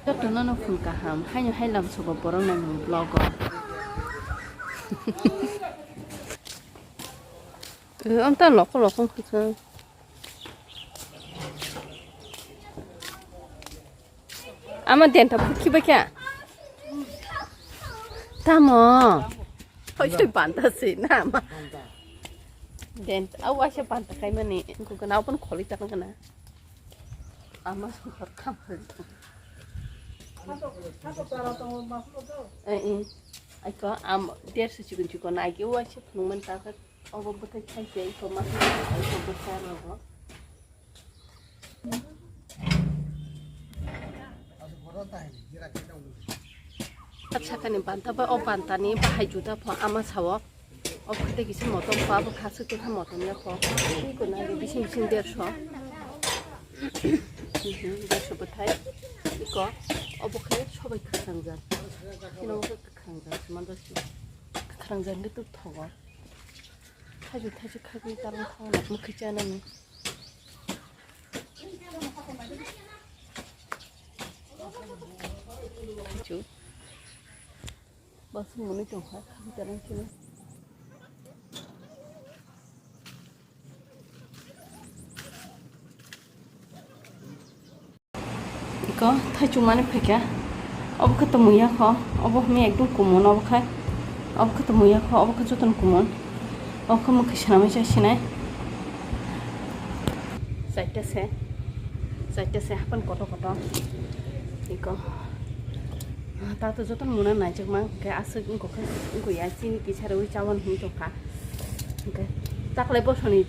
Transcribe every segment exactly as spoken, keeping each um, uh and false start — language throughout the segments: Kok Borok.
Jotono no phun kaham, haino hai lamsogo borok nang vlog o. Eh, amta loko loko wngkha. Ama denta phukhi bai kha. Tamo. Hoi hoi banta se na ama. Denta, au waisa banta khai mani. Ko kana open kholi ta kana. Ama hor kam hor. Eh, eh. Aiko am derso chikon chikon aiki waisa phunuk man ta kha. Obo bwthai khaikhe iko ma khaikhe iko bwsa rogo. Sakani banta bai o bantani bahai juda pho ama sao. O khaite kisa motom pho abo khaswk tongkha motom ya pho. Iko na bising bising derso. Derso bwthai. Iko obo khai sobai khakrangjak. Kino khe khakrangjak se manjak se. Khakrangjak hwnkhe tuk thogo. Thaichuk thaichuk khagwi talwng thangna mwkhwi chanani. Thaichuk. Bwswk mwnwi tongkha khagwi talwng chini. Iko thaichuk mani phaikha. Obo khe tongmung ya kho. Obo hwnwi ekdom kumun obo khai. Obo khe tongmung ya kho. Obo khe jotono kumun. Obo khe mwkhwi swnamwi chai sinai. Chaita se. Chaita se hapan koto koto. Iko. Tato jotono muna naijakma. Khe aswk wngkha khe wngkha ya chini kisa rwi chawan hwnwi tongkha. Hwnkhe taklai bosoni.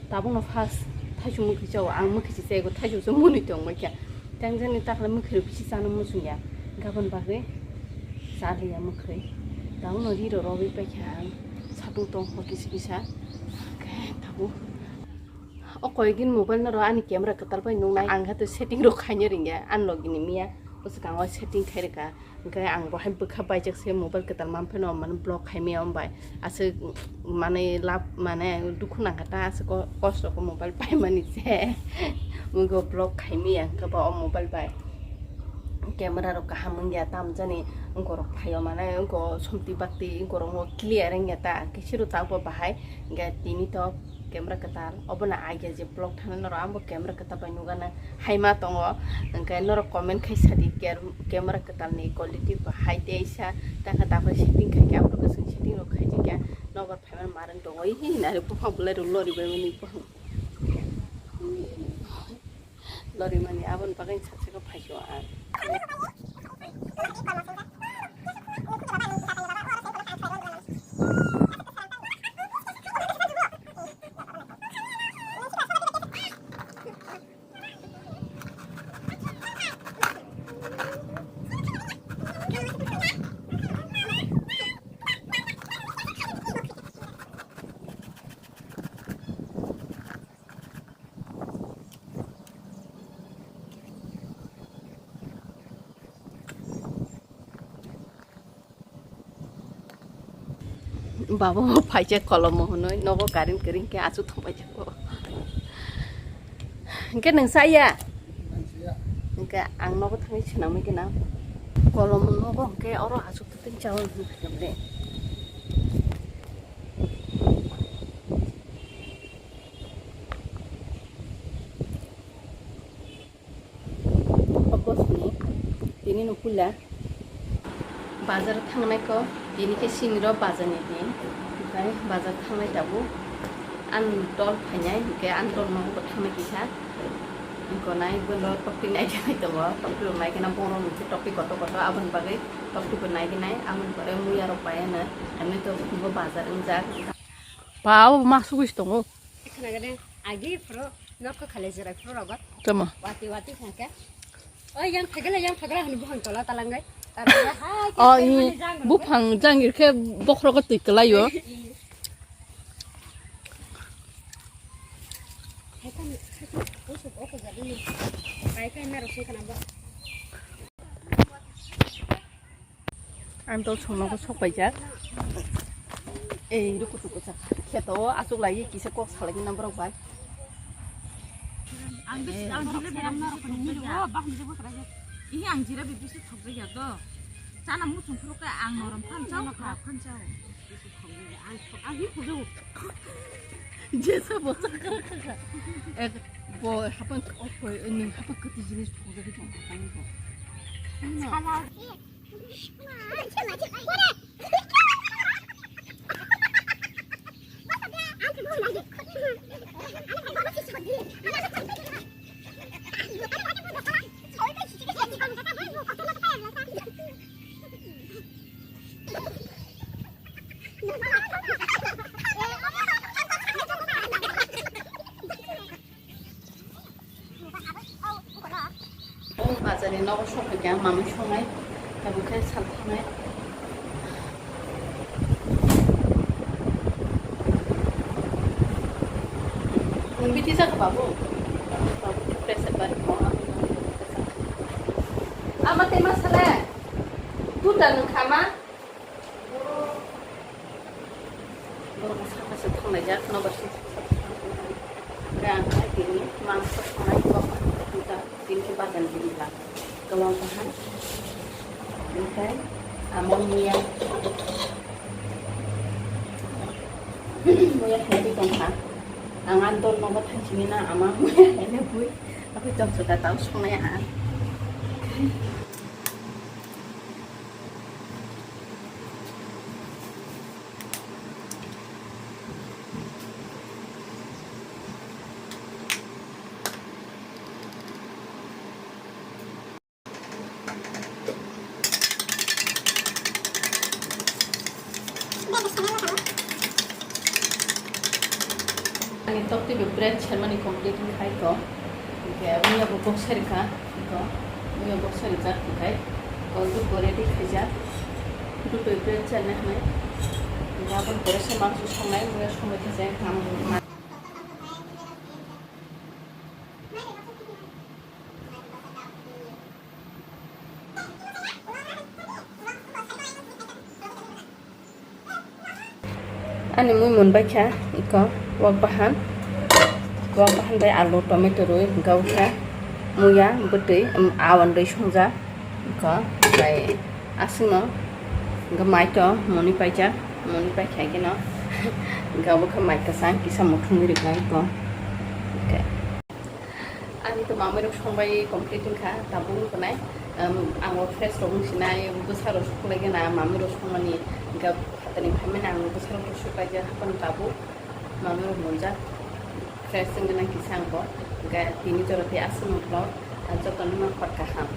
Tabukno first thaichuk mwkhwi chao, ang mwkhwi se chai, ego thaichuk se mwnwi tongbai kha. Tei jani takhle mwkhwi rok bisi chana muchung ya, gabon bagwi cha liya mwkhwi. Tabukno ri rok rwui pai kha ang, satung tong kho kisa kisa. Khe tabuk o koyekdin mobile no rw ani camera kwtal bai nuknai, ang khe to setting rok khaina rwngya, ani logi ni miya bwswkango setting khai rwkha. Hwnkhe ang bo hai bwkha baijak se mobile kwtal manphano mane block khaimaya, hwnbai aswk mane lab mane dukhu nangkha ta aswk ko-, kosto khe mobile paimani se. Wngkhe block khaimaya hwnkhe ba o mobile bai camera rok kaham wngya tamjani wngkorok phaio mane wngko somti bakti wngkorok clear wngya ta khe siro tabukbo bahai hwnkhe tini to camera kwtal obono agya je block thana norok ambo camera kwtal bai nukgana. Hai ma tongo, hwnkhe norok comment khai sadi, ker-, camera kwtalni quality bo hai tei sa, takha takha setting khai khe, aphuru kwchwng setting rok khai khe, nobar phaimani marwng tongo, ih, hinwi nari buphang bolai rok lori bai mani buphang. Lori mani aboni bagwi satsakhe phaikhe o ang. Baba bo phaijak kolomo hwnwi nogo current kwrwi khe achuk thangbai jago. Hwnkhe nwng chaya? Hwnkhe ang nogo thangwi swnamwi gwnang. Kolomo nogo hwnkhe oro achuk twtwng chaui hwnwi phaikha ble. Obo sini tini no puila bazar thangnai ko, tini khe sini ro bazar ni din, okai bazar thangnai tabuk. An dol phainai, hwnkhe an dol no bo thangnai kisa. Wngko nai, bono tokti nai khe nai tongo, tokti rok nai khe na bono nungkhe tokti kotor kotor, aboni bagwi tokti bo nai khe nai, aboni pore muya rok pai ano, ani to bo bazar wngjak. Ba, abo ma sugui tongo. Khna gade, agi phro, nok ko khale jora phro rogo. Tama. Wati wati khna khe. Oi, yang phagala, yang phagala hanu buhang tola talangai. Tarpore hai. Oh, khe i mani jang rogo. Buphang jangir khe bokhrogo twi kwlaio. Hai kan, hai kan, usuk oko jadi ni. Pai kai na rosong khna ba. Ang dol songnogo sok paijak. Ei, ruku tuku sak. Kheto o asuk lai kisa kok salai na borok bai. Ang bis-, ang jibri biram na rokoni mili o, bah mili bo krai. Ihi ang jira bibisi thokjak ya do. Chana muchung phuru khe ang norom phan chao, kha phan chao. Ang, ang hi phuru. Jesa bo chakra kha kha. Eh, bo hapang, oh, bo, eh, ning hapang kati jinis thokjak ya. Sama. Bazar ni nogo sokphaikha, mamai songnai, tabuk khe sal thangnai. Nwng biti jaga babu? Babu khe pressure bari kho. Ama tei ma sale? Duda nwng kha ma? Borok sakha se thanglaijak, nobar se sakha se thanglaijak. Hwnkhe ang khe tini mangso sanai kok duita, tini khe bajan gini ba. Kwlwng kaham. Hwnkhe amo muya, muya khaitwi tongkha. Ang ani dol nogo thaisini na ama muya khaina bui. Aboni tongsoka tao songnai ang. Ani tok twi bread sermani complete khai ko. Hwnkhe muya bo boksari kha, iko, muya boksari jak, hwnkhe, o, dugo ready khaijak, dugo bread chana hwnwi, hwnkhe aboni pore se mangso songnai, muya songwi khaijak, ang. Ani mui munbai kha, iko wak bahan, wak bahan bai alu, tomato rwi, hwnkhe o khe muya, bwtwi, um, awan rwi songjak, iko bai aswkno, hwnkhe mai to moni paijak, moni paikha kheno, hwnkhe obo khe mai kwchang kisa muthungwi rwkha, iko, okay. Ani to mamwi rok songbai complete wngkha, tabuk wngkha nai. Em, ang o fresh rok wngsinai, bwsa rok suklaigena mamwi rok songmani, hwnkhe phatani phaimani ang bwsa rok suklaijak, haphano tabuk mamwi rok monjak, fresh wngna kisa ang bo, hwnkhe tini jora tei aswk vlog, jotono ma khor kaham.